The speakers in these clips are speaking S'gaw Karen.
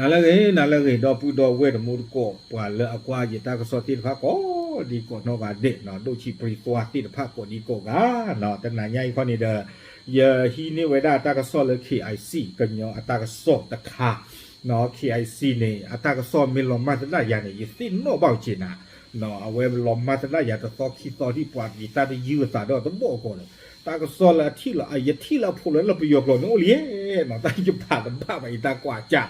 နၤလၢအဂ့ၤ နၤလၢအဂ့ၤ ဒီပုၢ်ဒီဝဲၢ်တံၤသကိး ပှၤလၢအကွၢ်ယတၢ်ကစီၣ်သ့ၣ်တဖၣ်ကိးဒံကိးနီၢ်ဂၤဒဲး ဒိၣ်ဆံးပြံသွါသ့ၣ်တဖၣ်ကိးဒံကိးဂၤ, တနၤညါအံၤခီန့ၣ်ဒီး ယဟံးန့ၢ်ဝဲဒၣ်တၢ်ကစီၣ်လၢ KIC ကညီအတၢ်ကစီၣ်တခါ, KIC န့ၣ် အတၢ်ကစီၣ်မ့ၢ်လီၤမၢ်သဒၣ်ယၤန့ၣ် ယသ့ၣ်နီၣ်ဘၣ်အီၤက့ၤနၤ, အဝဲလီၤမၢ်သဒၣ်ယၤတသီခံသီဒံး ပှၤက့ၤတၢ်တယုၢ်အသးဒီးတဘီၣ်အဂီၢ်ဒီး တၢ်ကစီၣ်လၢအထံၣ်လီၤ ယထံၣ်လၢအဖိးလီၤလၢပယီၤကျိာ်န့ၣ်အိၣ်လံ, တၢ်ယဖးတဘၣ်ဘၣ် ယတၢ်ကွၢ်ကၢ်,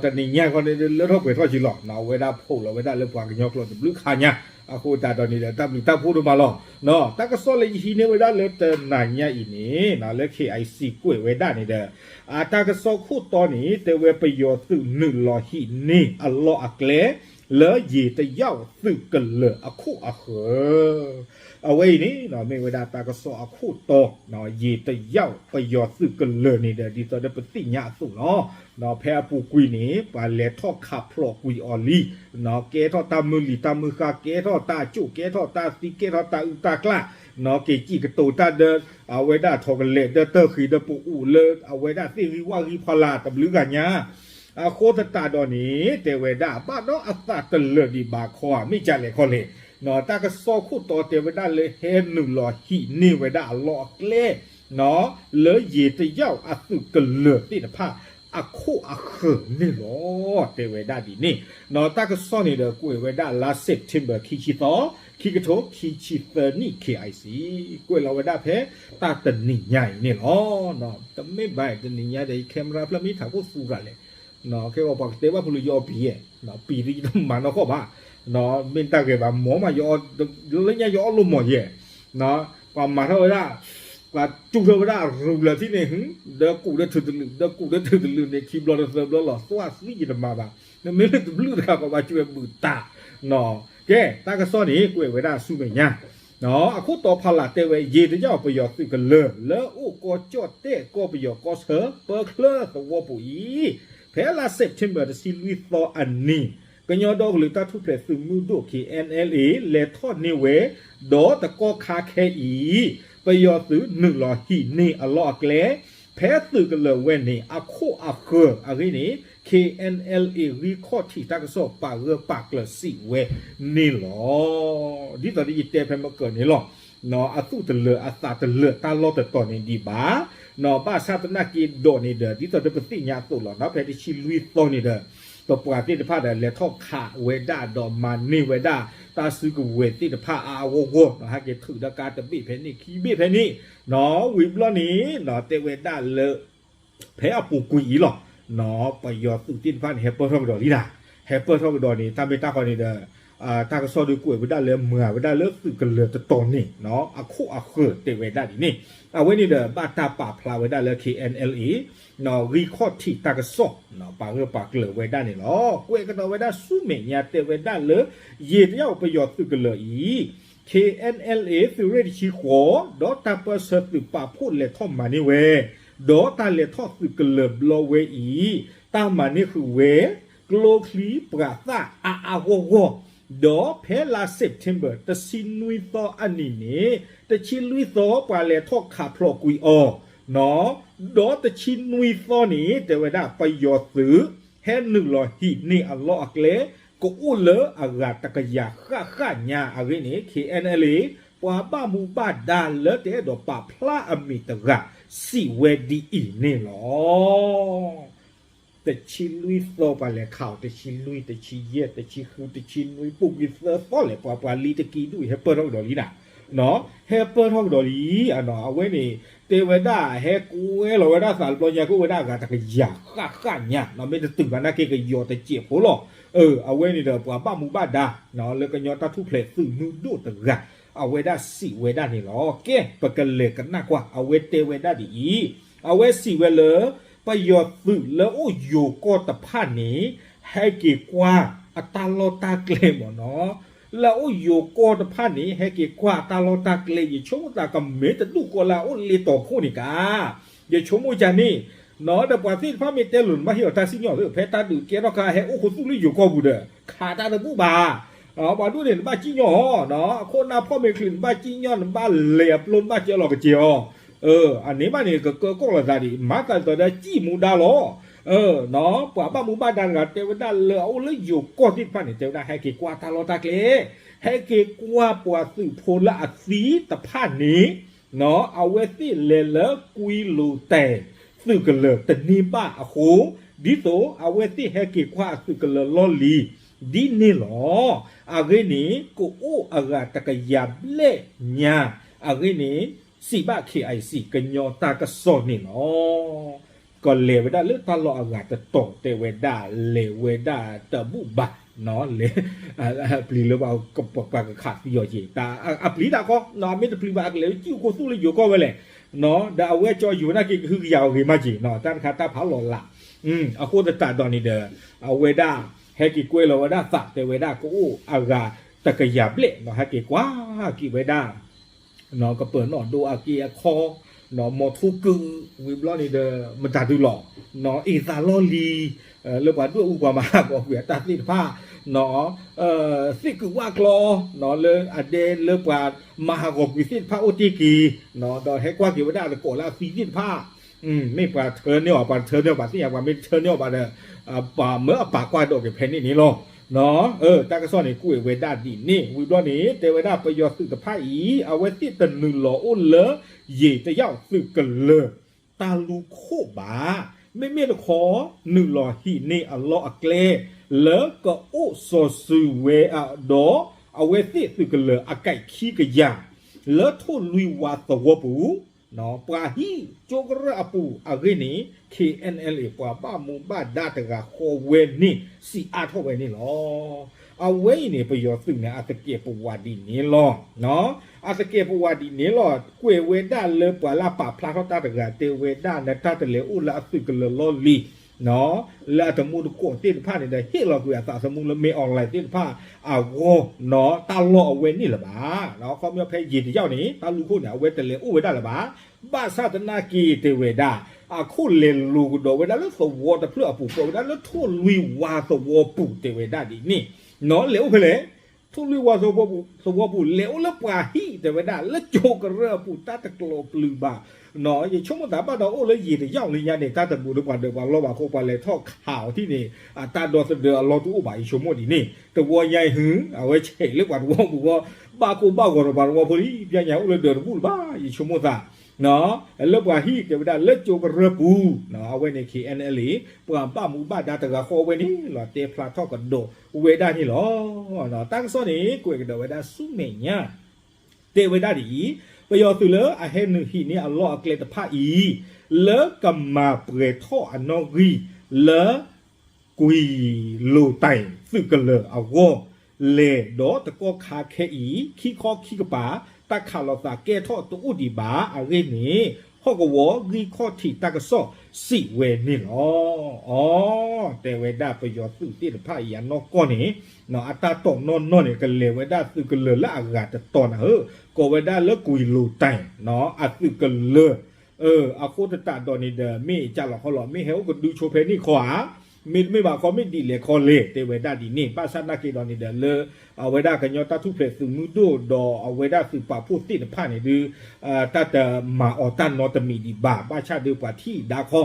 တနံၤညါခီန့ၣ်လၢထီၣ်ပှဲၤထီၣ်က့ၤလီၤ, အဝဲဒၣ်ဖိးလီၤဝဲဒၣ်လၢပှၤကညီကျိာ်တဘျုးခါညါ, အဃိသတးဒီးန့ၣ်ဒီး တၢ်ဘျုးတၢ်ဖှိၣ်ဒိၣ်မးလီၤ. တၢ်ကစီၣ်လၢယဟံးန့ၢ်ဝဲဒၣ်လၢတနၤညါအံၤန့ၣ် လၢ KIC ကွဲးဝဲဒၣ်န့ၣ်ဒီး အတၢ်ကစီၣ်ခိၣ်တီန့ၣ် တဲဝဲပယီၤသုးနုာ်လီၤဟံးန့ၢ်အလီၢ်အကျဲ လၢယ့ၤတယၣ်သုးကလၢၤအခိၣ်အဃၢၤ အဝဲအံၤန့ၣ် မ့ၢ်ဝဲဒၣ်တၢ်ကစီၣ်အခိၣ်တီ, ယ့ၤတယၣ်ပယီၤသုးကလၢၤန့ၣ်ဒီး ဒ်သိးဒီးပသ့ၣ်ညါအသိးလီၤ. ဖဲအပူၤကွံာ်န့ၣ် ပှၤလဲၤထီၣ်ခးဖျိးကွံာ်အီၤလံ, ကဲထီၣ်တၢ်မုၢ်လံၤတၢ်မုၢ်ဃၢ် ကဲထီၣ်တၢ်အစိၣ် ကဲထီၣ်တၢ်သံ ကဲထီၣ်တၢ်အုၣ်တၢ်ကျၢ်, က့ၤစံၣ်ကတိၤတၢ်ဒီး အဝဲဒၣ်ထီၣ်ကလဲာ်ဒီးတၢ်ဃံၤဒီးပအိၣ်လၢအဝဲဒၣ်သ့ၣ်ဂံၢ်ဝၣ်ဂံၢ်ဖီလာ်တဘျုးဂၤညါ အဃိသတးဒီးန့ၣ် တဲဝဲဒၣ် ဘၣ်ဒီးအသးတလၢာ်ဒံးဘၣ်ခီဧါ မ့ၢ်ကလဲၣ်ခီလဲၣ်, တၢ်ကစီၣ်ခိၣ်တီတဲဝဲဒၣ်လၢဟဲနုာ်လီၤဟံးန့ၢ်ဝဲဒၣ်အလီၢ်အကျဲ လၢယ့ၤတယၣ်အသုးကလၢၤသ့ၣ်တဖၣ်အခိၣ်အဃၢၤန့ၣ်လီၤ. တဲဝဲဒၣ်ဒ်န့ၣ်, တၢ်ကစီၣ်န့ၣ်ဒီးကွဲးဝဲဒၣ်လါ September ခံဆံသီ, ခံကထိခံဆံသၢနံၣ် KIC ကွဲးလီၤဝဲဒၣ်ဖဲတၢ်တနံၤညါအံၤန့ၣ်လီၤ. တမ့ၢ်ဘၣ်တနံၤညါဒီး ယ camera ဖျၢၣ်မ့ၢ်ထးခိၣ်သူရၤလဲၣ် ခဲအံၤပှၤကတဲဘၣ်ဖုးလၢယအီပံၤယဲၢ်, ပံၤဒီးယတမၤနီၢ်ကီၢ်ဘၣ်, မ့ၢ်တၢ်ဂ့ၤဘၣ် မ့ၢ်မး လၢညါယအီၣ်လိၣ်မီၤယဲၢ်, ပှၤမၤထီၣ်ဝဲဒၣ်, ပှၤကၠူထီၣ်ဝဲဒၣ်အရူလၢာ်ထံန့ၣ်, ဒီးကူးဒီးထုးတလုာ် ဒီးကူးဒီးထုးတလုာ်န့ၣ် ခံဘျီတသၢဘျီလီၤ သွၣ်သံယတမၤဘၣ်, နမ့ၢ်လၢတဘျုးတခါ ပှၤဘၣ်ကွဲးဘုးတၢ်, ကဲ တၢ်ကစီၣ်န့ၣ် ကွဲးဝဲဒၣ်ဆူမဲာ်ညါ အခိၣ်တီဖးလၢ်တဲဝဲ ယ့ၤတယၣ်ပယီၤသုးကလၢၤ လၢအိၣ်ကီၢ်ကၠီၣ်တဲၣ်ကီၢ်ပယီၤကီၢ်ဆၢ ပၢချၢသဝီပူၤအံၤ, ဖဲလါ September တဆံလွံၢ်သီအနံၤ, ကညီဒီကလုာ်တၢ်ထူၣ်ဖျဲးသုးမုၢ်ဒိၣ် KNLA လဲၤထီၣ်န့ၢ်ဝဲ, ဒီးတကီၢ်ခါခဲအံၤ, ပယီၤသုးနုာ်လီၤဟံးန့ၢ်အလီၢ်အကျဲ, ဖဲသုးကလၢၤဝဲန့ၣ် အခိၣ်အဃၢၤအဂ့ၢ်န့ၣ် KNLA ဂံၢ်ခီၣ်ထံးတၢ်ကစီၣ်ပာ်ဂၢၢ်ပာ်ကျၢၤစံးဝဲန့ၣ်လီၤ. ဒ်သိးဒီးယတဲဖဲမကၢၤန့ၣ်လီၤ. အသူၣ်တလၢာ်အသးတလၢာ်တၢ်လီၢ်တတီၤန့ၣ်ဒံးဘၣ်, ဘၣ်ဆၣ်သနာ်က့ဒီးန့ၣ်ဒီး ဒ်သိးဒီးပသ့ၣ်ညါအသိးလီၤ. ဖဲတဆံလွံၢ်သီန့ၣ်ဒီး ပပှၤသ့ၣ်တဖၣ်ဒီး လဲၤထီၣ်ခးဝဲဒၣ်ဒီးမၤန့ၢ်ဝဲဒၣ် တၢ်စုကဝဲၤသ့ၣ်တဖၣ်အါအါဂီၢ်ဂီၢ်, ဟဲက့ၤထုးဒီးကါတဘ့ၣ်ဖဲန့ၣ် ခံဘ့ၣ်ဖဲန့ၣ်, ဝံၤဘျီန့ၣ် တဲဝဲဒၣ်လၢ ဖဲအပူၤကွံာ်အံၤလီၤ. ပယီၤသုးသ့ၣ်တဖၣ်န့ၣ် ဟဲပၢၢ်ထီၣ်ကဒီးလံဒၣ်, ဟဲပၢၢ်ထီၣ်ကဒီးန့ၣ် တၢ်မ့ၢ်တၢ်ဃီန့ၣ်ဒီး တၢ်ကစီၣ်ဒုးကွဲးဝဲဒၣ်လၢမၤဝဲဒၣ်လၢသုးကလၢၤတတီၤန့ၣ် အခိၣ်အဃၢၤတဲဝဲဒၣ်ဒ်န့ၣ်, အဝဲန့ၣ်ဒီး ဘၣ်တၢ်ပာ်ဖျါဝဲဒၣ်လၢ KNLA ဂံၢ်ခီၣ်ထံးတၢ်ကစီၣ် ပာ်ဂၢၢ်ပာ်ကျၢၤဝဲဒၣ်န့ၣ်လီၤ. ကွဲးကဒီးဝဲဒၣ်ဆူမဲာ်ညါတဲဝဲဒၣ်လၢ ယ့ၤတယၣ်ပယီၤသုးကလၢၤအံၤ KNLA သုးရ့ၣ်တဆံဃိး ဒီးတၢ်ပၢၢ်ဆၢသုးပာ်ဖှိၣ်လဲၤထီၣ်မၤန့ၢ်ဝဲ, ဒီးတၢ်လဲၤထီၣ်သုးကလၢၤဘျီဝဲအံၤ တၢ်မၤန့ၢ်ဃုာ်ဝဲ ကျိချံပှၤသၣ်အါအါဂီၢ်ဂီၢ်, ဒီးဖဲလါ September တဆံနွံသီအနံၤန့ၣ် တဆံလွံၢ်သီပှၤလဲၤထီၣ်ခးဖျိးကွံာ်အီၤ, ဒီးတဆံနွံသီန့ၣ် တဲဝဲဒၣ်ပယီၤသုး ဟဲနုာ်လီၤဟံးန့ၢ်အလီၢ်အကျဲ ကအိၣ်လၢအဂၤတကယၤဃၣ်ဃၣ်ညါအဂ့ၢ်န့ၣ် KNLA ပှၤဘၣ်မူဘၣ်ဒါလၢတအဲၣ်ဒိးပာ်ဖျါအမံၤတဂၤ စံးဝဲဒ်အံၤန့ၣ်လီၤ. တဆံလွံၢ်သီပှၤလဲၤခးအီၤ တဆံလွံၢ် တဆံယဲၢ် တဆံဃု တဆံနွံ ပူၤကွံာ်သၢသီလဲၣ် ပှၤပှၤလံတကံဒူၣ် ဟဲပၢၢ်ထီၣ်ကဒီးလံနၤ, ဟဲပၢၢ်ထီၣ်ကဒီးလံ, အဝဲန့ၣ် တဲဝဲဒၣ်ဟဲကွဲလီၤဝဲဒၣ်သးတဘျီညါ ကအိၣ်ဝဲဒၣ်အဂၤတကယၤဃၣ်ဃၣ်ညါ, မ့ၢ်တတုၤဘၣ်နာ်က့ကယီၤတစဲးဖိလီၤ. အဝဲန့ၣ်ဒီး ပှၤဘၣ်မူဘၣ်ဒါ လၢကညီတၢ်ထူၣ်ဖျဲးသုးမုၢ်ဒိၣ်တဂၤ အဝဲဒၣ်စံးဝဲဒၣ်န့ၣ်လီၤ. ကဲ ပကလဲၤကနၣ်ကွၢ် အဝဲတဲဝဲဒၣ်ဒ်အံၤ, အဝဲစံးဝဲလၢ ပယီၤသုးလၢအိၣ်ယိၤကီၢ်တဖၣ်န့ၣ် ဟဲက့ၤကွၢ်အတၢ်လီၢ်တၢ်ကျဲမ့ၢ်နီၤ, လၢအအိၣ်ယိၤကီၢ်တဖၣ်န့ၣ် ဟဲက့ၤကွၢ်အတၢ်လီၢ်တၢ်ကျဲ ယဆိကမိၣ်သးကမ့ၢ်တဒူၣ်ဃီလၢအအိၣ်လ့တီၤခိၣ်န့ၣ်ကါ, ယဆိကမိၣ်ကန့ၣ်, ဒီးပှၤသ့ၣ်တဖၣ်မ့ၢ်တဲလိာ်နဘၣ်ဟ့ၣ်အီၤတၢ်စံၣ်ညီၣ်သ့ ဖဲတၢ်ဒုးကဲထီၣ်ခါ ဟဲအိၣ်ခူသူၣ်လၢယိၤကီၢ်ပူၤဒီး ခးတၢ်တဘူၣ်ဘၣ် ပှၤဒိၣ်န့ၣ် နဘၣ်စံၣ်ညီၣ်, အခိၣ်နၢ်ဖီၣ်မ့ၢ်ချုး နဘၣ်စံၣ်ညီၣ် နဘၣ်လဲၤအပျိ နဘၣ်ကၢလီၤကစဲၤအီၤ, အန့ၣ်ဘၣ်န့ၣ် ကကၢကီၢ်လိာ်သးဒံး မၤသးဒ်သိးဒီးစံၣ်မူဒါလီၤ. ပှၤဘၣ်မူဘၣ်ဒါတဂၤတဲဝဲဒၣ်လၢအအိၣ်လၢယိၤကီၢ်သ့ၣ်တဖၣ်န့ၣ် တဲဝဲဒၣ်ဟဲက့ၤကွၢ်တၢ်လီၢ်တၢ်ကျဲ, ဟဲက့ၤကွၢ်ပှၤသုးဖိလၢအသံတဖၣ်န့ၣ် အဝဲသ့ၣ်လဲၤလၢကွံလိၤတဲာ်သုးကလၢၤတန့ၢ်ဘၣ်အဃိ, ဒ်သိးအဝဲသ့ၣ်ဟဲက့ၤကွၢ်အသုးကလၢၤလီၢ်လံၤဒ်န့ၣ်လီၤ. အဂ့ၢ်န့ၣ် ကအိၣ်အဂၤတကယၤဘျဲၣ်ညါ, အဂ့ၢ်န့ၣ် စံးဘၣ် K I C ကညီတၢ်ကစီၣ်န့ၣ်လီၤ. ကလဲၤဝဲဒၣ်လၢတၢ်လီၢ်အဂၤတတီၤ တဲဝဲဒၣ်လဲၤဝဲဒၣ်တဘူၣ်ဘၣ်, လဲၤ ပျံၤလၢပှၤကခးသံအီၤက့ၤ, အပျံၤတၢ်ခီ, မ့ၢ်တပျံၤဘၣ် အကလဲၤလၢကံၣ်အူခိၣ်သူၣ်လၢယိၤကီၢ်ဝဲလဲၣ်, ဒီးအဝဲကၠီယိၤနာ်က့ၤကဟုကယာ်အီၤဂ့ၤမးက့ၤ, တၢ်တခါတၢ်ဖးလီၤလး, အဃိသတးဒီးန့ၣ်ဒီး အဝဲဒၣ် ဟဲက့ၤကွဲလီၤဝဲဒၣ်သး တဲဝဲဒၣ်ကအိၣ်အဂၤတကယၤဘျဲၣ်, ဟဲက့ၤကွၢ်က့ၤဝဲဒၣ် ကပၢၤနီၣ်ဒိအက့အခီ, မ်ထိကုာ်, ဝံၤဘျီန့ၣ်ဒီး မတၤဒုလီၤ, အ့ၣ်သးလီၢ်လံၤ, လၢပှၤဒွဲၣ်အူပှၤမၤဟးဂီၤကွံာ်အတၢ်သ့ၣ်တဖၣ်, သ့ၣ်ကုာ်ဝၣ်ကျီ, လၢအဒဲလၢပှၤမၤဟးဂီၤကွံာ်သ့ၣ်တဖၣ်အိၣ်တ့ၢ်က့ၤ, ဒီးဟဲကွၢ်က့ၤဝဲဒၣ်သကိးလၢအသံသ့ၣ်တဖၣ်, မ့ၢ်ပှၤထၢန့ၢ်အီၤ ပှၤတထၢန့ၢ်အီၤဘၣ်သ့ၣ်ညါ, ပှၤမ့ၢ်တထၢန့ၢ်အီၤဘၣ်ဒီး ပှၤမၢအပာ်ကွၢ်ဒီးက့ၤဖဲန့ၣ်န့ၣ်လီၤ. တၢ်ကစီၣ်န့ၣ်ကွဲးဝဲဒၣ်ဒ်န့ၣ်, ဝံၤဘျီန့ၣ် တဲဝဲဒၣ်ပယီၤသုးတဖၣ်အံၤ အဝဲသ့ၣ်တနုာ်လီၤအိၣ်လၢ ယ့ၤတယီၣ်သုးကလၢၤ တၢ်လူၢ်ခိၣ်ဘၣ်. မ့မ့ၢ်တခီ နုာ်လီၤဟံးန့ၢ်အလီၢ်အကျဲ လၢကအိၣ်စီၤစုၤဝဲအဒီး အဝဲသ့ၣ်သုးကလၢၤအကဲးခံကယၤ လၢထိၣ်လွံၢ်ဝၤသဝီပူၤ, ပှၤဟံၣ်ကၠိကရၢၢ်အပူၤအဂ့ၢ်န့ၣ် K N L A ပှၤဘၣ်မူဘၣ်ဒါတဂၤဃီဝဲန့ၣ် စံးအါထီၣ်ဝဲန့ၣ်လီၤ. အဝဲအံၤန့ၣ် ပယီၤသုးန့ၣ် အသကဲးပဝးဒ်န့ၣ်လီၤ. အသကဲးပဝးဒ်န့ၣ်လီၤ. ကွဲးဝဲဒၣ်လၢပှၤလၢအပာ်ဖျါထီၣ်တၢ်တဂၤ တဲဝဲဒၣ် နတၢ်တလဲၤအိၣ်လၢအသုးကလၢၤလီၢ်လံၤ လၢအတမူတကိးသ့ၣ်တဖၣ်န့ၣ်ဒီး ဟ့ၣ်လီၤကွံာ်အသးသမူလၢမ့ၢ် online သ့ၣ်တဖၣ်အဂီၢ် တၢ်လီၢ်အဝဲန့ၣ်လၢၤဘၣ်. ခီပညီဖဲယ့ၤတယီၣ်န့ၣ် တၢ်လူၢ်ခိၣ်န့ၣ် အဝဲတလဲၤအိၣ်ဝဲဒၣ်လၢၤဘၣ်. ဘၣ်ဆၣ်သနာ်က့ တဲဝဲဒၣ် အခိၣ်လဲၤလိၤကဒီးဝဲဒၣ်လၢသဝီတဖျၢၣ်အပူၤ ကိးဝဲဒၣ်လၢထိၣ်လွံၢ်ဝၤသဝီပူၤ တဲဝဲဒၣ်ဒ်န့ၣ်, လဲၤအိၣ်ဖဲလဲၣ်, ထိၣ်လွံၢ်ဝၤသဝီပူၤ သဝီပူၤ လဲၤအိၣ်လၢပှၤဟံၣ် တဲဝဲဒၣ် လၢကၠိကရၢၢ်အပူၤ တၢ်တကျိၤပျုၤဘၣ်. ယဆိကမိၣ်သးဘၣ်ဒီးအိၣ်လၢယ့ၤတယီၣ်လံညါန့ၣ် တၢ်တဘူးဒီးပှၤဒၢးပှၤလီၢ်ဘၣ်အဃိ ပှၤလဲၤထီၣ်ခးအီၤထံၣ်န့ၣ် အတၢ်ဒီသဒၢအလီၢ်တအိၣ်ဘၣ် ယဆိကမိၣ်ဒ်န့ၣ်. တဝီညါအံၤဟု အဝဲဆဲးလၢပှၤသဝီပူၤဃီ ဘၣ်ကိၢ်ဘၣ်ဂီၤဒီးပှၤသဝီဖိလံ ပျဲညါအိၣ်လၢဒၢးတဘူၣ်လၢၤဘၣ် ယဆိကမိၣ်သး လၢပှၤဟံၣ် တဲဝဲဒၣ်လၢကၠိကရၢၢ်ပူၤ, အဝဲန့ၣ် K N L A ပှၤဘၣ်မူဘၣ်ဒါတဂၤဃီဝဲန့ၣ်လီၤ တဲဖျါထီၣ်ကဒီးဝဲဒၣ်န့ၣ်လီၤ. တၢ်ကစီၣ်န့ၣ် ကွဲးကဒီးဝဲဒၣ်ဆူမဲာ်ညါ တဲဝဲဒၣ်ဒ်အံၤ, ပယီၤသုးလၢအဟဲနုာ်ဟံးန့ၢ်အလီၢ်အကျဲတဖၣ်အံၤ လၢကမၤပှဲၤထီၣ်အနီၣ်ဂံၢ်လၢ ကွံလိၤတဲာ်သုးကလၢၤအဂီၢ် လဲၤဒီးတကီၢ်ခါခဲအံၤ ခံခီခံကပၤ တၢ်ခးလိာ်သးကဲထီၣ်တအိၣ်ဒံးဘၣ်အဂ့ၢ်န့ၣ် ဟီၣ်ကဝီၤဂံၢ်ခီၣ်ထံးတၢ်ကစီၣ်စံးဝဲန့ၣ်လီၤ. အီ တဲဝဲဒၣ်ပယီၤသုးသ့ၣ်တဖၣ်အံၤအနီၢ်ကီၢ်န့ၣ် အတၢ်တီၢ်နီၢ်နီၢ်န့ၣ် ကလဲၤဝဲဒၣ်သုးကလၢၤလၢအဂၤတတီၤနၤဧၢ, ကိးဝဲဒၣ်လၢကွံလိၤတဲာ် အသုးကလၢၤ အဃိသတးဒီးန့ၣ်ဒီး မ့ၢ်ကၢ်လီၤခီလီၤ မ့ၢ်ဟဲအိၣ်ကဒုဆိဖဲန့ၣ်ခီဧါ, မ့တမ့ၢ်ဘၣ်ခီ မ့ၢ်ဒ်လဲၣ်ခီလဲၣ် တဲဝဲဒၣ်ဒ်န့ၣ်. ဘၣ်ဆၣ်နာ်က့ဒီးန့ၣ်ဒီး လၢအဝဲဒၣ်ကညီတၢ်ထူၣ်ဖျဲးသုးမုၢ်ဒိၣ်ဒီးအဝဲဒၣ်သုးပာ်ဖှိၣ်သ့ၣ်တဖၣ်န့ၣ်ဒုး တၢ်တမၤအီၤတၢ်နီတမံၤဒံးဘၣ်. ဘၣ်ဆၣ်ဒုးပှၤထံၣ်ဒါခီ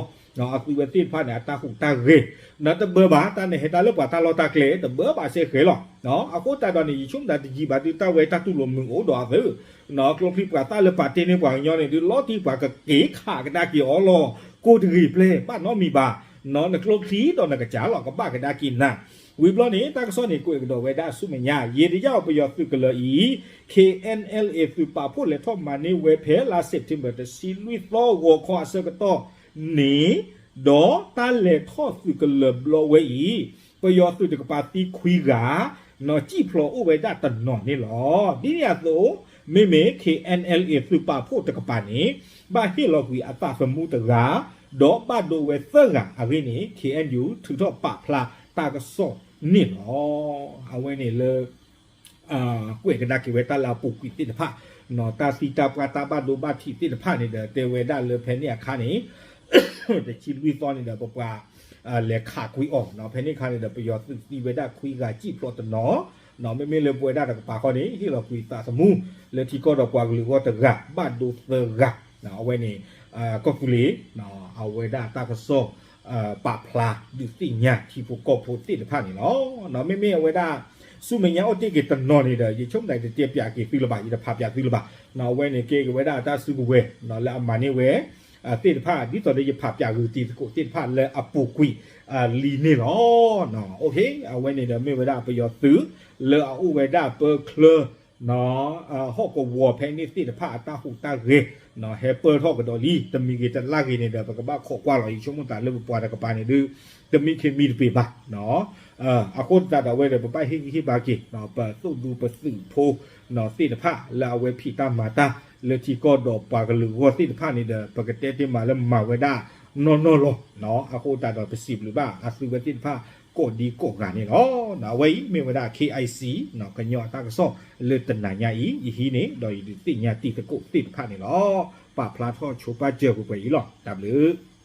အသုဝဲသ့ၣ်တဖၣ်န့ၣ် အတၢ်ဟူးတၢ်ဂဲၤ နတဘၢဘၣ် တၢ်န့ၣ်ဟဲတၢ်လၢပှၤတၢ်လီၢ်တၢ်ကျဲ တဘၢဘၣ်စဲဃဲၤလီၤ. အဃိသတးဒီးန့ၣ် ယဆိကမိၣ်သးတယံာ်ဘၣ်ဒုး တၢ်ဝဲတၢ်တူၢ်လိာ်မုာ်အိၣ်ဒီးအသုး ကျိချံပှၤသၣ်လၢပာ်တ့ၢ်န့ၢ်ပှၤကညီန့ၣ်ဒုး လီၤတံၢ်ပှၤကက့ၤခးကဒါက့ၤအီၤလီၤ. ကိးတဂ့ၤပျဲၢ် ဘၣ်နီတမံၤဘၣ်. နကျိချံဒီးနကစၢ်လီၤ ကဘၣ်ကဒါက့ၤနၤ. ဝံၤဘျီန့ၣ် တၢ်ကစီၣ်န့ၣ် ကွဲးကဒီးဝဲဒၣ်ဆူမဲာ်ညါ ယ့ၤတယၣ်ပယီၤသုးကလၢၤအံၤ K N L A သုးပာ်ဖှိၣ်လဲၤထီၣ်မၤန့ၢ်ဝဲဖဲလါစဲးပထ့ဘၢၣ် တဆံလွံၢ်သီဂီၤခီအဆၢကတီၢ်န့ၣ် ဒီးတၢ်လဲၤထီၣ်သုးကလၢၤဘျီဝဲအံၤ ပယီၤသုးတကပၤသံခွံဂၤ နီၢ်စံၣ်ဖျိးအိၣ်ဝဲဒၣ်တနီၤန့ၣ်လီၤ. ဒ်န့ၣ်အသိး မ့မ့ၢ် K N L A သုးပာ်ဖှိၣ်တကပၤန့ၣ် ဘၣ်ဟ့ၣ်လီၤကွံာ်အသးသမူတဂၤ ဒီးဘၣ်ဒိဝဲသၢဂၤအဂ့ၢ်န့ၣ် K N U ထုးထီၣ်ပာ်ဖျါတၢ်ကစီၣ်န့ၣ်လီၤ. အဝဲန့ၣ်လၢ ကွဲးကဒါက့ၤဝဲတၢ်လၢအပူၤကွံာ်သ့ၣ်တဖၣ် တၢ်သံတၢ်ပှၢ်တၢ်ဘၣ်ဒိဘၣ်ထံးသ့ၣ်တဖၣ်န့ၣ်ဒီး တဲဝဲဒၣ်လၢဖဲန့ၣ်အခါန့ၣ် တဆံလွံၢ်သီန့ၣ်ဒီး ပပှၤ လဲၤခးကွံာ်အီၤ ဖဲန့ၣ်အခါန့ၣ်ဒီး ပယီၤသုးသံဝဲဒၣ်ခွံဂၤ စံၣ်ဖျိးတနီၤ မ့မ့ၢ်လၢပဝဲဒၣ်တကပၤဃီန့ၣ် ဟ့ၣ်လီၤကွံာ်သးသမူ လၢထံကီၢ်ဒီးပှၤကလုာ်အဂီၢ်တဂၤ ဘၣ်ဒိသၢဂၤ အဝဲန့ၣ် ကီၢ်သူလ့ၤ အဝဲဒၣ်တၢ်ကစီၣ် ပာ်ဖျါဒုးသ့ၣ်ညါထံဖိကီၢ်ဖိသ့ၣ်တဖၣ်န့ၣ်လီၤ. မ့မ့ၢ်အဝဲဒၣ် ဆူမဲာ်ညါအိၣ်တ့ၢ်က့ၤတနီၤန့ၣ်ဒီး ယဆိကမိၣ်တတဲပၠးက့ၤသုလၢၤဘၣ်, ယတဖးပၠးသုလၢၤဘၣ်. အဝဲန့ၣ်ကဲက့ၤဝဲဒၣ်တၢ်စုကဝဲၤ လၢအမၤန့ၢ်ဝဲ သ့ၣ်တဖၣ် ဒ်သိးဒီးယဖးပၠးဂုာ်တံၤသကိးသ့ၣ်တဖၣ်လၢအပူၤကွံာ်လံန့ၣ်လီၤ. အဝဲန့ၣ်ဒီးမ့ၢ်ဝဲဒၣ်ပယီၤသုး လၢအအိၣ်ဝဲဒၣ်ပၢချၢ ဟီၣ်ကဝီၤဖဲန့ၣ်သ့ၣ်တဖၣ်အတၢ်ဟူးတၢ်ဂဲၤ ဟဲပၢၢ်ထီၣ်ကဒီးလံ တမံၤဂ့ၤတလါဂ့ၤန့ၣ်ဒီး ပကဘၣ်ခိးကွၢ်လီၤ ယဆိကမိၣ်သးလၢပပှၤတကပၤန့ၣ်ဒုး တမံခ့မံတပ့ၤဘၣ်. အဃိသတးဒီးအဝဲဒီး ပဘၣ်ဟ့ၣ်ဂံၢ်ဟ့ၣ်ဘါက့ၤ ပသုးဒူပသုးဖိ သ့ၣ်တဖၣ်လၢအဝဲဖံးတၢ်မၤတၢ် လၢထံကီၢ်ဒီးပှၤကလုာ်အဂီၢ်သ့ၣ်တဖၣ်န့ၣ်ဒီး ပကတဲတ့ၢ်မးလၢမၤဝဲဒၣ်နီၢ်နီၢ်လီၤ. အဃိသတးဒီးပစံးဘျုးဘၣ်အသုဝဲသ့ၣ်တဖၣ် ကိးဒံကိးဂၤန့ၣ်လီၤ. အဝဲအံၤမ့ၢ်ဝဲဒၣ် KIC ကညီအတၢ်ကစီၣ်လၢတနၤညါအံၤ ယဟံးန့ၢ်ဒီးယဒုးသ့ၣ်ညါတံၤသကိးသ့ၣ်တဖၣ်န့ၣ်လီၤ. ပာ်ဖျါထီၣ်ဆိပာ်စၢၤပှဲၤပှဲၤအံၤလီၤ. တၢ်ဘျုး